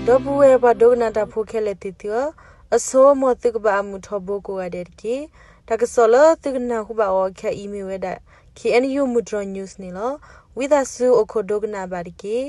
ဒီပုၢ်ဝဲၢ်ပှၤဒိကနၣ်တၢ်ဖိခဲလၢာ်သ့ၣ်သုဧၢ, အဆိ မ်သုကဘၣ်အမုာ်ထီဘိကိးဂၤဒဲးတက့ၢ်. တၢ်ကစီၣ်လၢသုကနၢ်ဟူဘၣ်အီၤခဲအံၤမ့ၢ်ဝဲဒၣ် K N U မုၢ်တြီၤ news န့ၣ်လီၤ. ဝံသးစူၤအိၣ်ခိးဒိကနၣ်ဘၣ်တက့ၢ်.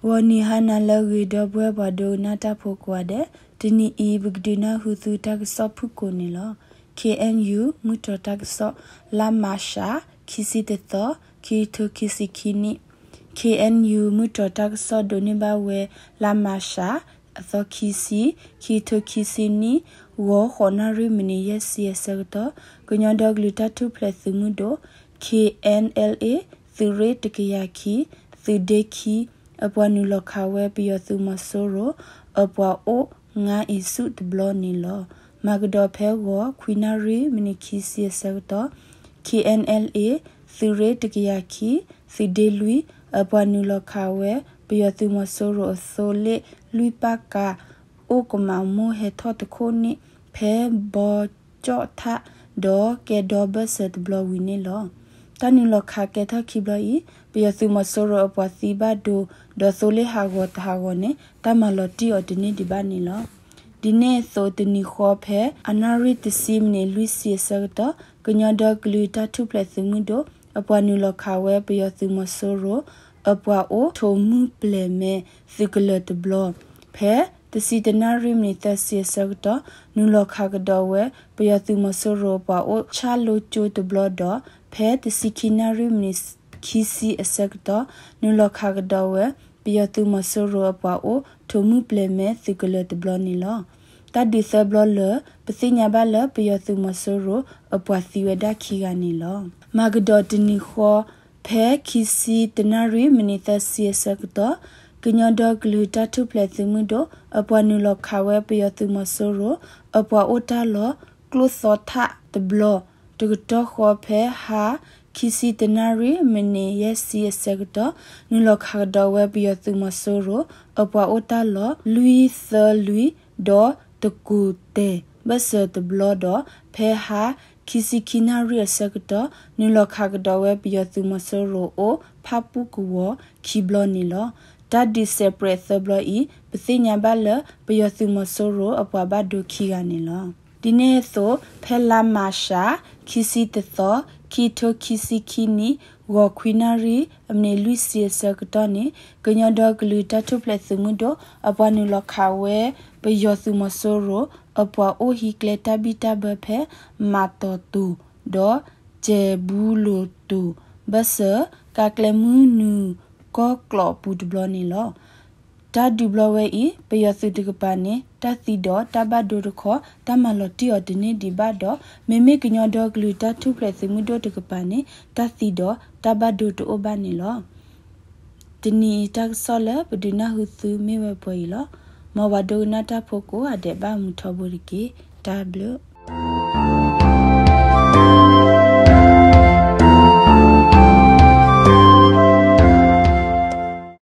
ဂီၤနံၤဟါနၤလၢအဂ့ၤ ဒီပုၢ်ဝဲၢ်ပှၤဒိကနၣ်တၢ်ဖိကိးဂၤဒဲး, တနံၤအံၤ ပကဒုးနၢ်ဟူသုတၢ်ကစီၣ်ဖုၣ်ကိာ်န့ၣ်လီၤ. K N U မုၢ်တြီၤတၢ်ကစီၣ် လါမၢ်ၡး ခံဆံတသီ, ခံကထိခံဆံခံနံၣ်. K N U မုၢ်တြီၤတၢ်ကစီၣ်ဒိးန့ၢ်ဘၣ်ဝဲ လါမၢ်ၡး အသီခံဆံ, ခံကထိခံဆံနံၣ်, ဂီၤဃိးနၣ်ရံၣ်မံးနံးယဲၢ်ဆံအဆၢကတီၢ်, ကညီဒီကလုာ်တၢ်ထူၣ်ဖျဲးသုးမုၢ်ဒိၣ် K N L A သုးရ့ၣ်တကယၤခံ, သုးဒ့ခံ, အပှၤနုာ်လီၤခးဝဲပယီၤသုးမီၤစိရိၤ အပှၤအိၣ် ငါးအံၤဆူၣ်တဘျီန့ၣ်လီၤ. မၤကဒီးဖဲဂီၤခွံနၣ်ရံၣ်မံးနံးခံဆံအဆၢကတီၢ်, K N L A သုးရ့ၣ်တကယၤခံ, သုးဒ့လွံၢ်, အပှၤနုာ်လီၤခးဝဲ ပယီၤသုးမီၤစိရိၤအသိလ့ၣ်လွံၢ်ပၣ်ကး အိၣ်ကမးမိၢ်ဟဲထီၣ်တခိၣ်န့ၣ် ဖဲဘီကၠီၣ်ထၣ် ဒီးကဲဒီဘၢၣ်စၢၤတဘျီဝံၤန့ၣ်လီၤ. တၢ်နုာ်လီၤခးကဲထီၣ်ခံဘျီအံၤ, ပယီၤသုးမီၤစိရိၤအပှၤသံဘၣ်ဒိ ဒီးသိလ့ၣ်ဟးဂီၤတဟးဂီၤန့ၣ် တၢ်မၤလီၤတံၢ်အီၤတန့ၢ်ဒံးဘၣ်န့ၣ်လီၤ. ဒ်န့ၣ်အသိးတနံၤဃီဖဲ အနၣ်ရံၣ်တဆံမံးနံးလွံၢ်ဆံအဆၢကတီၢ်, ကညီဒီကလုာ်တၢ်ထူၣ်ဖျဲးသုးမုၢ်ဒိၣ် အပှၤနုာ်လီၤခးဝဲပယီၤသုးမီၤစိရိၤ အပှၤအိၣ်ထိးမုၢ်ပျဲၤမဲသုးကလၢၤတဘျီ, ဖဲတဆံတနၣ်ရံၣ်မံးနံးသၢဆံအဆၢကတီၢ် နုာ်လီၤခးကဒီးဝဲ ပယီၤသုးမီၤစိရိၤအပှၤအိၣ်ဆၣ်လိကၠိတဘျီဒီး ဖဲတဆံခံနၣ်ရံၣ်မံးနံးခံဆံအဆၢကတီၢ် နုာ်လီၤခးကဒီးဝဲ ပယီၤသုးမီၤစိရိၤအပှၤအိၣ်ထိးမုၢ်ပျဲၤမဲသုးကလၢၤတဘျီန့ၣ်လီၤ. တၢ်ဒုးသၢဘျီလၢာ် ပသ့ၣ်ညါဘၣ်လၢပယီၤသုးမီၤစိရိၤအပှၤသံဝဲဒၣ်ခံဂၤန့ၣ်လီၤ. မၤကဒီးတနံၤဃီ ဖဲခံဆံတနၣ်ရံၣ်မံးနံးသၢဆံအဆၢကတီၢ်, ကညီဒီကလုာ်တၢ်ထူၣ်ဖျဲးသုးမုၢ်ဒိၣ် အပှၤနုာ်လီၤခးဝဲပယီၤသုးမီၤစိရိၤ အပှၤအိၣ်တၢ်လီၢ်ကျိသီထၣ်တဘျီ, တကတီၢ်ဃီဖဲဟါ ခံဆံတနၣ်ရံၣ်မံးနံးယဲၢ်ဆံအဆၢကတီၢ် နုာ်လီၤခးကဒီးဝဲပယီၤသုးမီၤစိရိၤ အပှၤအိၣ်တၢ်လီၢ်လွံၢ်သၢလွံၢ် ဒီးတကူၣ်တဲာ်ဘၢၣ်စၢၤတဘျီဒီး ဖဲဟါ ခံဆံခံနၣ်ရံၣ်အဆၢကတီၢ် နုာ်လီၤခးကဒီးဝဲပယီၤသုးမီၤစိရိၤအိၣ်ဖၣ်ပူၣ်ကဝီၤခံဘျီန့ၣ်လီၤ. တၢ်ဒုးစဲးပြဲးသၢဘျီအံၤ ပသ့ၣ်ညါဘၣ်လၢ ပယီၤသုးမီၤစိရိၤအပှၤဘၣ်ဒိခံဂၤန့ၣ်လီၤ. ဒ်န့ၣ်အသိး ဖဲလါမၢ်ၡး ခံဆံတသီ ခံကထိခံဆံခံနံၣ် ဂီၤခွံနၣ်ရံၣ်အမံးနံးလွံၢ်ဆံအဆၢကတီၢ်န့ၣ် ကညီဒီကလုာ်တၢ်ထူၣ်ဖျဲးသုးမုၢ်ဒိၣ် အပှၤနုာ်လီၤခးဝဲ ပယီၤသုးမီၤစိရိၤ အပှၤအိၣ်ဟံးကျဲတၢ်ဘံၣ်တၢ်ဘၢဖဲ မးတီၤတူာ် ဒီးကဲၤဘူလိာ်တူာ် ဘၢၣ်စၢၤ ကးကျဲမုၢ်နုာ်ကီၢ်ကျီးအပူၤတဘျီန့ၣ်လီၤ. တၢ်ဒုးဘျီဝဲအံၤ ပယီၤသုးတကပၤန့ၣ် တၢ်သံဒီးတၢ်ဘၣ်ဒိတခီ တၢ်မၤလီၤတံၢ်အီၤတန့ၢ်ဒံးဘၣ်ဒီး မ့မ့ၢ်ကညီဒီကလုာ်တၢ်ထူၣ်ဖျဲးသုးမုၢ်ဒိၣ်တကပၤန့ၣ် တၢ်သံဒီးတၢ်ဘၣ်ဒိတအိၣ်ဘၣ်န့ၣ်လီၤ. တနံၤအံၤတၢ်ကစီၣ်လၢပဒုးနၢ်ဟူသုမ့ၢ်ဝဲပှဲၤအံၤလီၤ. မ်ပှၤဒိကနၣ်တၢ်ဖိကိးဂၤဒဲးဘၣ်မုာ်ထီဘိတက့ၢ်. တၢ်ဘျုး